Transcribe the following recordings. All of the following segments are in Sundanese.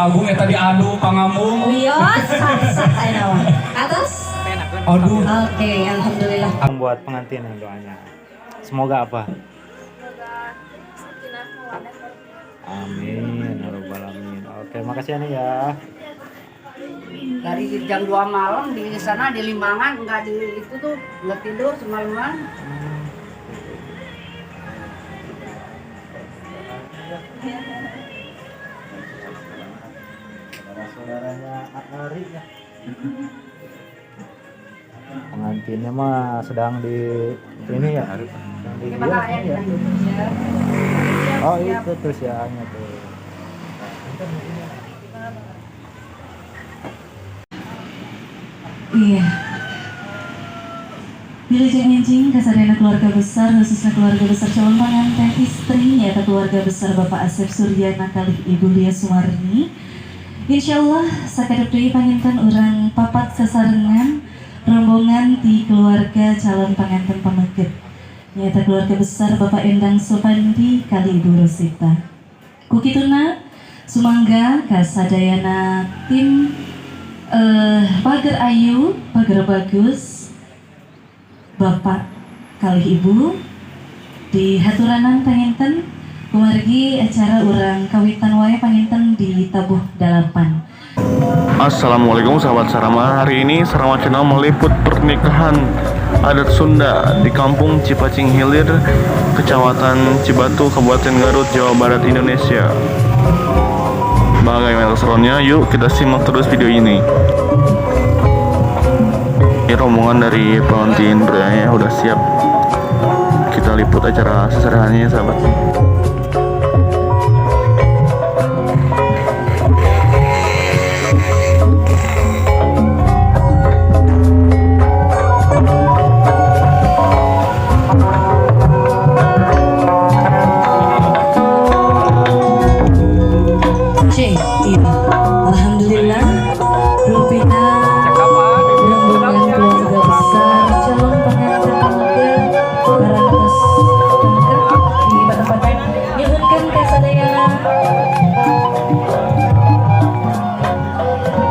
Tulungagung eta diadu pangambung. Wios, sah sah aya mah. Atas? Aduh. Oke, alhamdulillah. Buat pengantin yang doanya. Semoga apa? Semoga sakinah mawaddah warahmah. Amin ya rabbal alamin. Oke, makasih ya nih ya. Dari jam 2 malam di sana di Limbangan, nggak di itu tuh, nggak tidur semalaman. Saudara-saudaranya Ari ya. Pengantinnya mah sedang di ini ya. Sedang di Gimana hias ya ya. Oh, itu tuh siangnya tuh. Iya. Wilujeng enjing kasadayana keluarga besar, khususnya keluarga besar calon pengantin istri, yaitu keluarga besar Bapak Asep Suryana kalih Ibu Lia Sumarni. Insyaallah sakedap deui panginten urang papat sasarengan rombongan di keluarga calon pengantin pameget, yaitu keluarga besar Bapak Endang Sopandi kalih Ibu Rosita. Kukituna sumangga kasadayana tim Pager Ayu, Pager Bagus, Bapak kalih Ibu di haturanan panginten kumargi acara urang kawitan wae panginten di tabuh dalapan. Assalamualaikum sahabat Sarama. Hari ini Sarama Channel meliput pernikahan adat Sunda di Kampung Cipacing Hilir, Kecamatan Cibatu, Kabupaten Garut, Jawa Barat, Indonesia. Bagaimana keseruannya? Yuk kita simak terus video ini. Ini rombongan dari pengantin prianya udah siap. Kita liput acara seserahannya sahabat. C, iya. Alhamdulillah, rupina rombongan keluarga besar calon pengantin pameget parantos lengkap di patempatan. Nyuhunkeun kasadayana.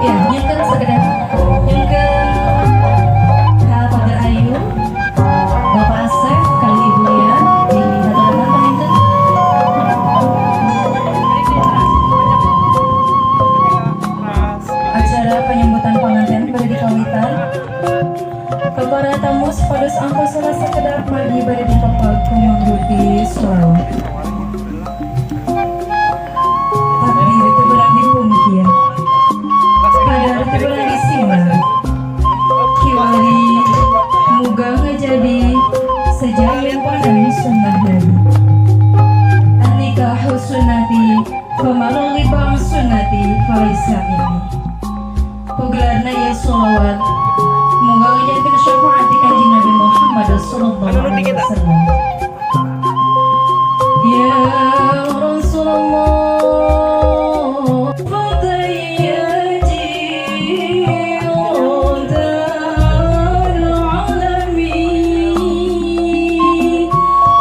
Ya, nyuhunkeun sakedap. Nyuhunkeun ka Pager Ayu, Bapak Asep kalih Ibu Lia di haturanan panginten. Acara penyambutan pengantin bade dikawitan. Ke para tamu supados angkosna sakedap margi bade dipepeg ku mangrupi sholawat. Takdir teu beunang dipungkir, kadar teu beunang disimbang. Kiwari muga ngajadi sejayan panen sunnah Nabi. An-nikahu sunnati, faman raghiba an sunnati falaisa minni. Kugelarna ieu sholawat muga ngajadikeun syafaat ti Kanjeng Nabi Muhammad sallallahu alaihi wasallam. Ya Rasulullah fatayyaji alamin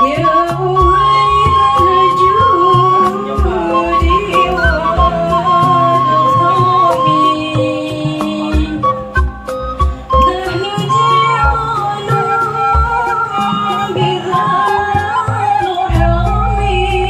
ya uhayl judi wal karami nahnu ji'ana bidzal harami.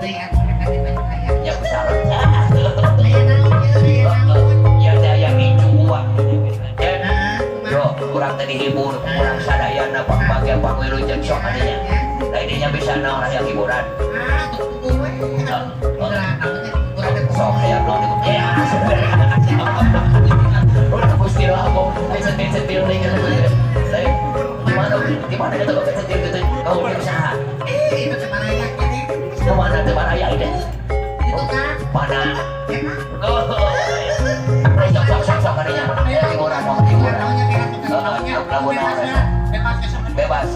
Ya besar. Ya daya gua. Yo, kurang tadi hibur, kurang sadayana pangbagia pangwilujeng sok adinya. Nah ininya bisa naon hayang hiburan. Sok hayang naon ya. Udah pasti lah kok cetil-cetil nih gitu. Gimana gimana itu kok cetil gitu. Kau usaha. Itu teman ayah ini. Kemana teman ayah ini? Itu kan. Mana? Oh. Sok sok sok adanya. Hiburan mau hiburan. Lagu naon? Bebas.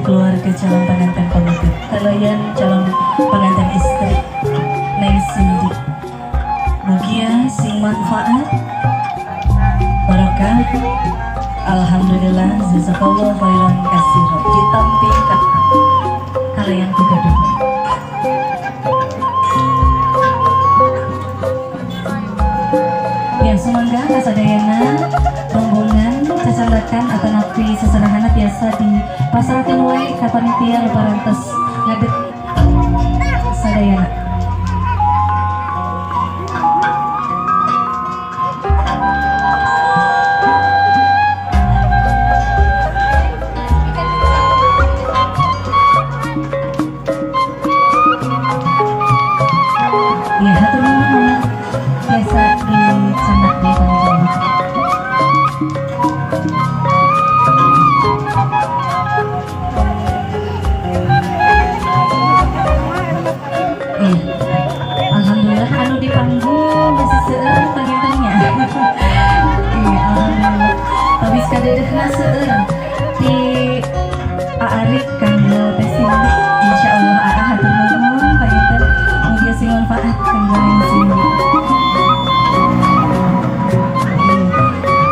Keluarga calon pengantin pameget kalian calon pengantin istri Neng Cindy, mugia sing manfaat barokah. Alhamdulillah, jazakallah khairan katsira ditampi kalian kegaduhan. Ya sumangga kasadayana rombongan cacandakan atanapi seserahan biasa di pasarkan wae ka panitia parantos ngadeg sadayana. Ya hatur nuhun biasa di candak di panitia. Alhamdulillah anu di panggung masih seueur pangintennya. Iya, alhamdulillah. Tapi sakadeudeuna seueur di Aarik kanggo Teh Cindy. Insyaallah aa hatur nuhun panginten mugia sing manfaat kanggo Neng Cindy.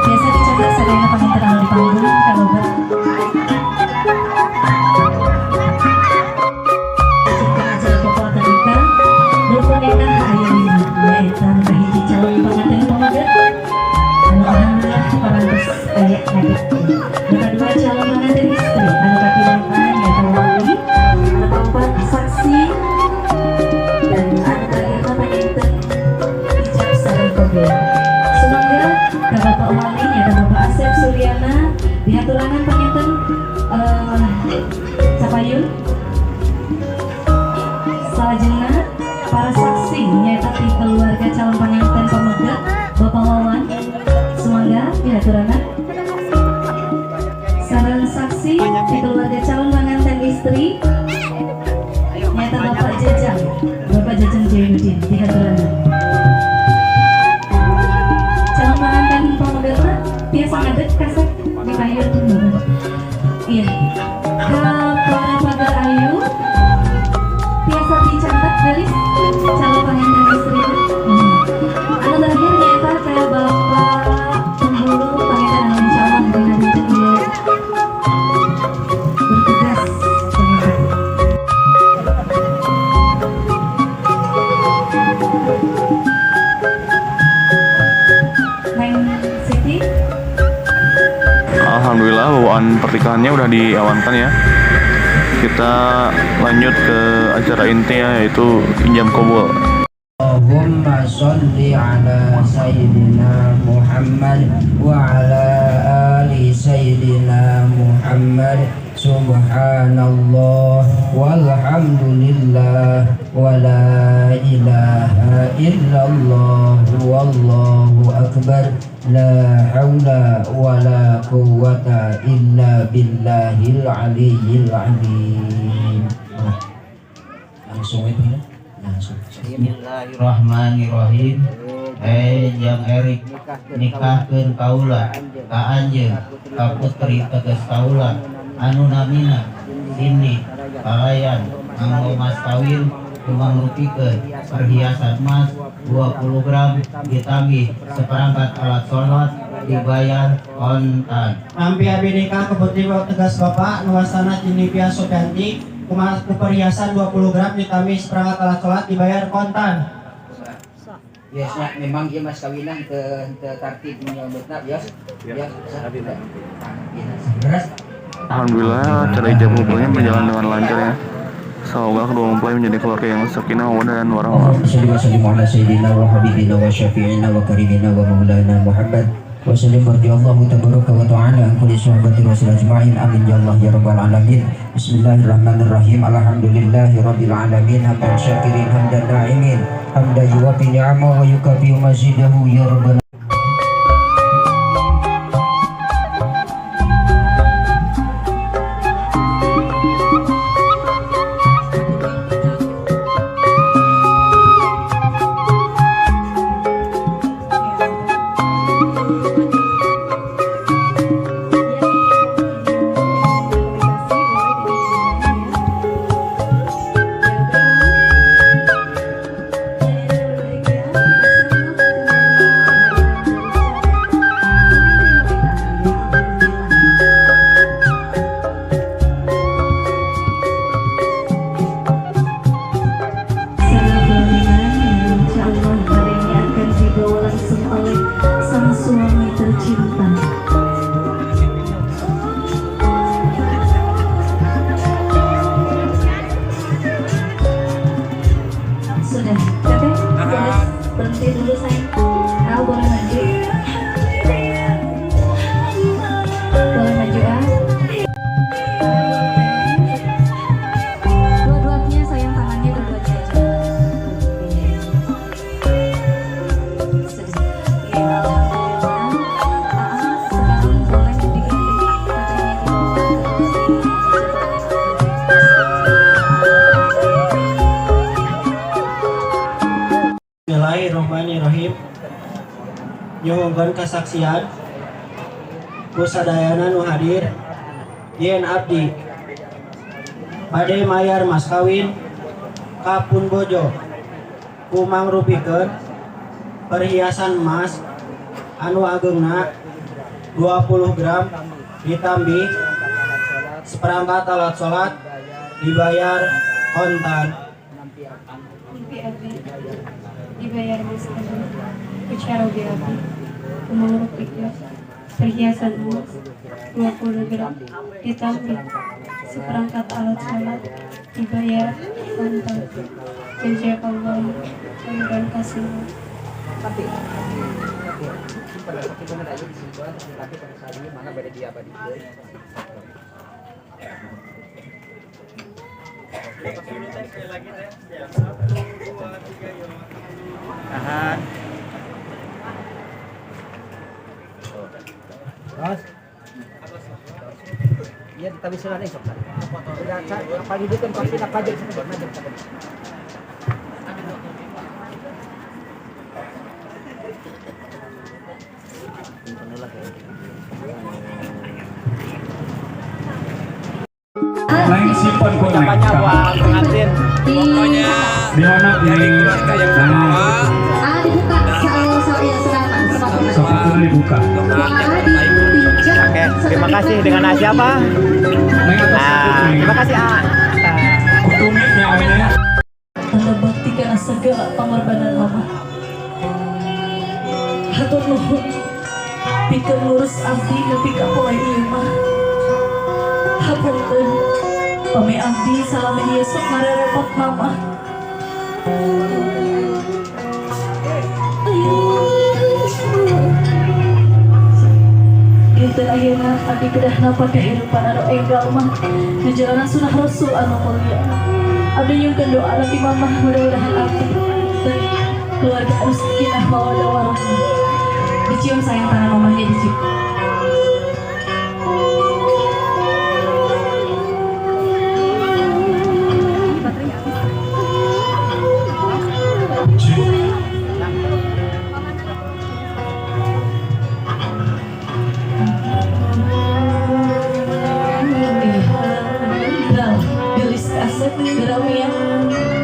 Biasa dicatat sadayana panginten anu di panggung kalebet. Kedua calon pengantin istri anu katilima nyaeta wali, anu kaopat saksi, dan anu kalima panginten ijab sareng kabul. Sumangga ka Bapak Wali nyaeta Bapak Asep Suryana dihaturanan panginten sapayun. Salajengna para saksi nyaeta ti keluarga calon pengantin pameget Bapak Wawan. Sumangga dihaturanan. Sareng saksi di keluarga calon pengantin istri nyata Bapak Jajang, Bapak Jajang Jayudin dihaturanan. Calon pengantin pameget biasa ngadeg kasep di payun. Iya. Ka para pagar ayu biasa dicatat garis calon pengantin istri. Anu terakhir nyata ka Bapak Penghulu panginten anu insyaallah dina dinten ieu bertugas panginten. Awan pernikahannya udah diawankan ya. Kita lanjut ke acara intinya, yaitu ijab kabul. اللهم صل على سيدنا محمد وعلى آل سيدنا محمد. سبحان الله والحمد لله ولا إله إلا الله والله أكبر لا حول ولا قوة إلا بالله العلي العظيم. Nah, langsung itu ya, langsung. Bismillahirrahmanirrahim. Eh, Jang Erik, nikahkeun kaula ka anjeun ka putri teges kaula anu namina Cindy kalayan nganggo mas kawin kumangrupikeun perhiasan emas 20 gram ditambih seperangkat alat sholat dibayar kontan. Nampi abi nikah ka putri tegas bapak nu wastana Cindy Sopianti ku perhiasan 20 gram ditambih seperangkat alat sholat dibayar kontan. Biasanya memang ieu mas kawinan teu tartib menyebutna bias bias. Beres. Alhamdulillah, acara ijab kabulnya berjalan dengan lancar ya. Semoga kedua mempelai menjadi keluarga yang sakinah, mawaddah, dan warahmah. اللهم صل وسلم على سيدنا وحبيبنا وشفيعنا وكريمنا ومولانا محمد وسلم. رضي الله تبارك وتعالى عن كل صحابة الرسول أجمعين. آمين يا الله يا رب العالمين. بسم الله الرحمن الرحيم. الحمد لله رب العالمين حمدا شاكرين حمدا ناعمين حمدا يوافي نعمه ويكافئ مزيده يا رب. Sarana pelaminan yang insya Allah hari ini akan dibawa langsung oleh sang suami tercinta. Sudah, Teteh, boleh berhenti dulu, sayang. Ah, boleh maju. Boleh maju, ah. Dua-duanya, sayang, tangannya dua-duanya aja. Sudah. Ya, alhamdulillah. Ah, sekarang boleh diganti tetehnya, dibawa ke Bismillahirrahmanirrahim. Nyuhunkeun kasaksian ku sadayana nu hadir yen abdi bade mayar mas kawin ka pun bojo ku mangrupikeun perhiasan emas anu ageungna 20 gram ditambih seperangkat alat sholat dibayar kontan. Nampi abi dibayar mas kawin ku caroge abi kumangrupikeun perhiasan emas 20 gram ditambih seperangkat alat sholat dibayar kontan. Jazakallahu khairan katsiran. Tapi simpen, tapi bener aja disimpan, tapi pada saat ini mana beda dia apa di Tahan. Terus? Iya, tapi sudah nih, sok. Apa itu kan pasti apa aja sebenarnya. Neng, simpen kok, Neng. Pengantin. Di mana, Neng? Nah, Ah, dibuka soal soal ya, sekarang sepatunya. Sepatunya dibuka. Wah, dipijat. Oke, terima kasih. Dengan siapa? Neng, atas Ah, Neng. Terima kasih, ah. Kutumitnya awalnya. Tanda bakti karena segala pengorbanan mama. Hatur nuhun pikeun ngurus abdi nepi ka poe ieu mah. Pangapunten. Pami abdi salami ieu sok ngarerepot mama. Dinten ayeuna abdi kedah napa kehidupan anu enggal mah ngejalanan sunah Rasul anu mulia. Abdi nyungkeun doa ti mamah mudah-mudahan abdi dan keluarga anu sakinah mawaddah warahmah. Dicium sayang tangan mamahnya dicium.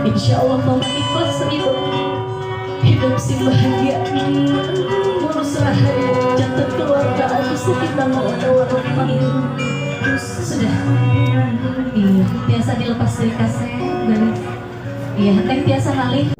Insya Allah mama ikhlas hidup hidup si bahagia ngurus rahayu jantan keluarga aku sakinah mawaddah warahmah. Sudah iya biasa dilepas dari kasih iya teh biasa ngalih.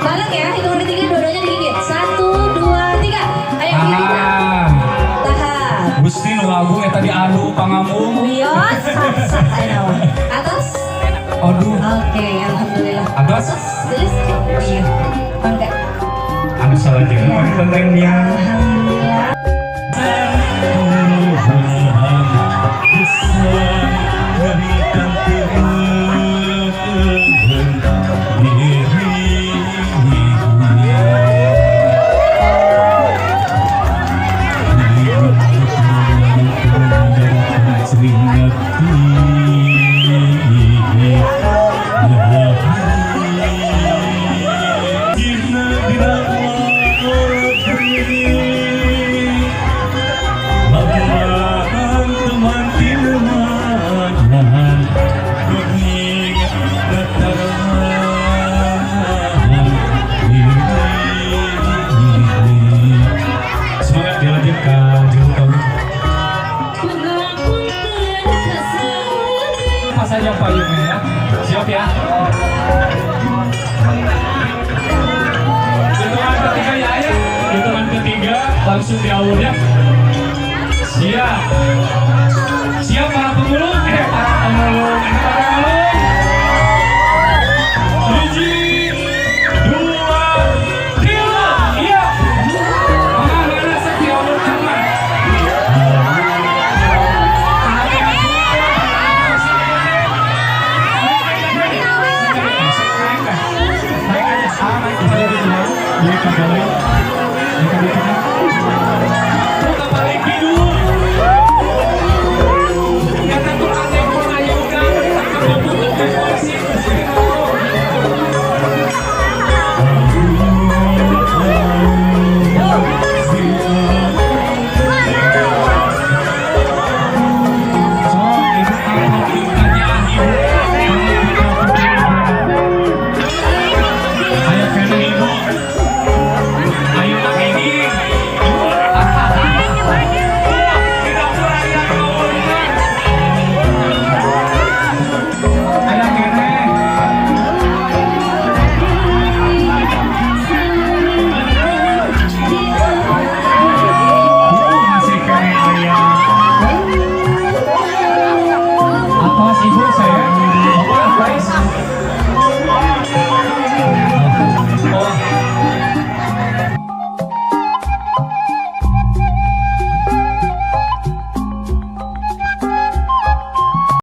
Bareng ya, hitungan ketiga dua-duanya digigit. 1, 2, 3. Ayo gigit. Tahan. Gusti nu agung eta diadu pangambung. Wios, sat ayo. Atas. Aduh. Oke, alhamdulillah. Atas. Terus. Iya. Bangga. Anu salajengna tentang dia. Alhamdulillah. Saja payungnya ya. Siap ya. Hitungan ketiga ya, ya. Hitungan ketiga langsung diawur ya. Siap. Siap para pemulung, para pemulung, para pemulung. 1, 2, 3. Iya. Mana sih diawur sama. Guys.